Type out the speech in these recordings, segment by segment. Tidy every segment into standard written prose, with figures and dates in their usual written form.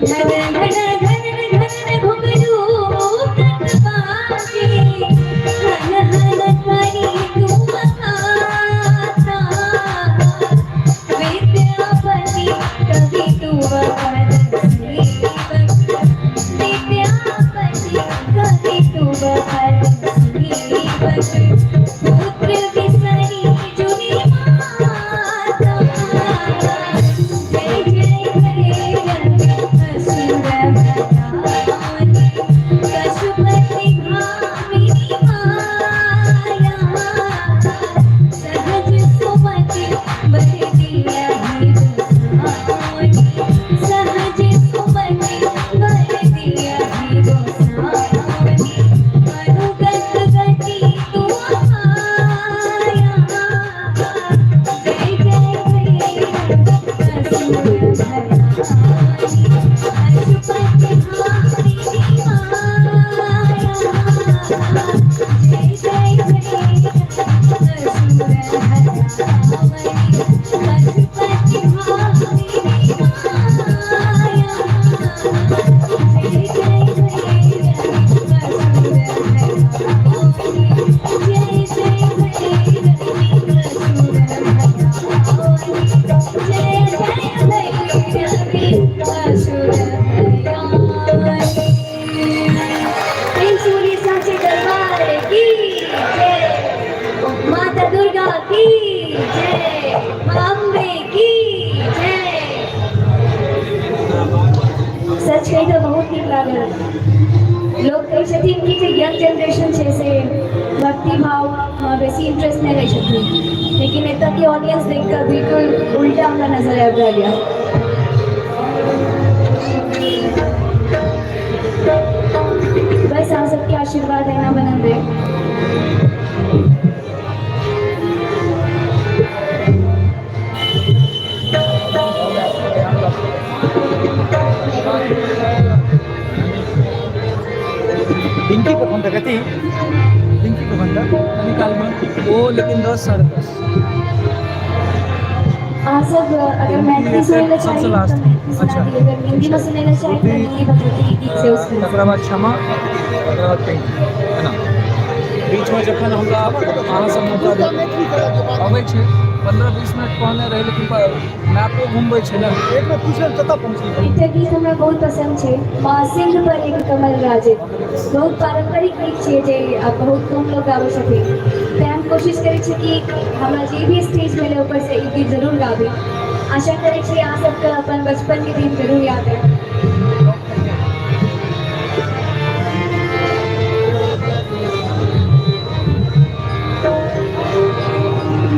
घन घन घन घन घुंघरू कत बाजे, हन हन करी तुम गाता। विद्यापति कवि तुअ पद सेवक, विद्यापति कवि तुअ पद सेवक, पुत्र बिसरी जुनि माता। जय जय भैरवि असुर भयाउनि, पशुपति भामिनी माया। सहज सुमति बर दियहि गोसाउनि, सहज सुमति बर दियहि गोसाउनि, अनुगत गति तुअ माया। जय जय भैरव असुर भयाउनि, पशुपति भामिनी माया। जय जय भैरव असुर भयाउनि, पशुपति भामिनी माया। जय जय भैरव असुर भयाउनि, जय जय भैरवी असुर भयाउनि, जय जय भैरवी असुर भयाउनि। त्रिशूली साचे दरबार की जय, माता दुर्गा की जय, माँ अम्बे की जय। सच कही तऽ बहुत नीक लागल। लोक कहै छथिन कि जे यंग जनरेशन छै से भक्ति भावमे बेसी इंटरेस्ट नहि लै छथिन, लेकिन एतऽके ऑडियंस देख कऽ बिल्कुल उल्टा हमरा नजर आबि रहल यऽ। बस अहाँ सबके आशीर्वाद एना बनल रहै। पिंकी कखन तक एती? पिंकी कखन तक? कनी कालमे ओ, लेकिन 10 10:30। अहाँ सब अगर मैथिली सुनै लए चाही सबसँ तऽ लास्ट। मैथिली सुना अच्छा। दी, अगर हिन्दीमे सुनै लए चाही तऽ हिन्दी भगवती के गीत सेहो सुना। तकरा बाद क्षमा, तकरा बाद पिंकी, है ना? बीचमे जखन हमरा अहाँसँ मौका अबै छै, 15-20 मिनट कहने रहै, लेकिन मैपो घुमबै छै ने। एक बेर पूछल, कतऽ पहुँचली? एकटा गीत हमरा बहुत पसन्द छै, माँ सिंह पर एक कमल राजित। बहुत पारम्परिक गीत छै जे आब बहुत कम लोग गाबै छथिन, तेँ हम कोशिश करै छी कि हमरा जे भी स्टेज मिले ऊपर से ई गीत जरूर गाबी। आशा करै छी अहाँ सबके अपन बचपनके दिन जरूर याद आयत।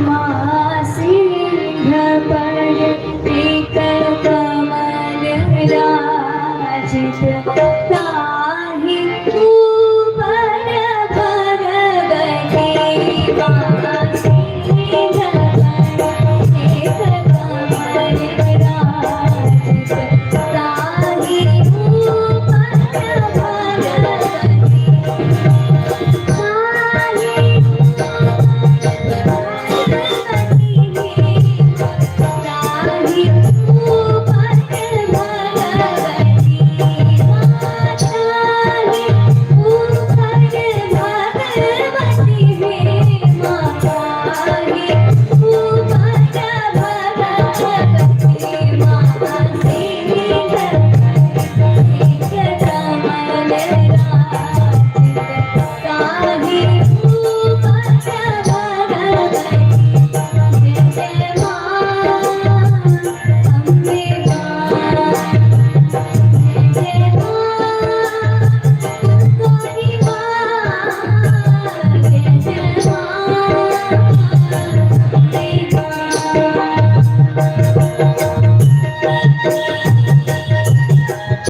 माँ सिंह पर एक कमल राजित।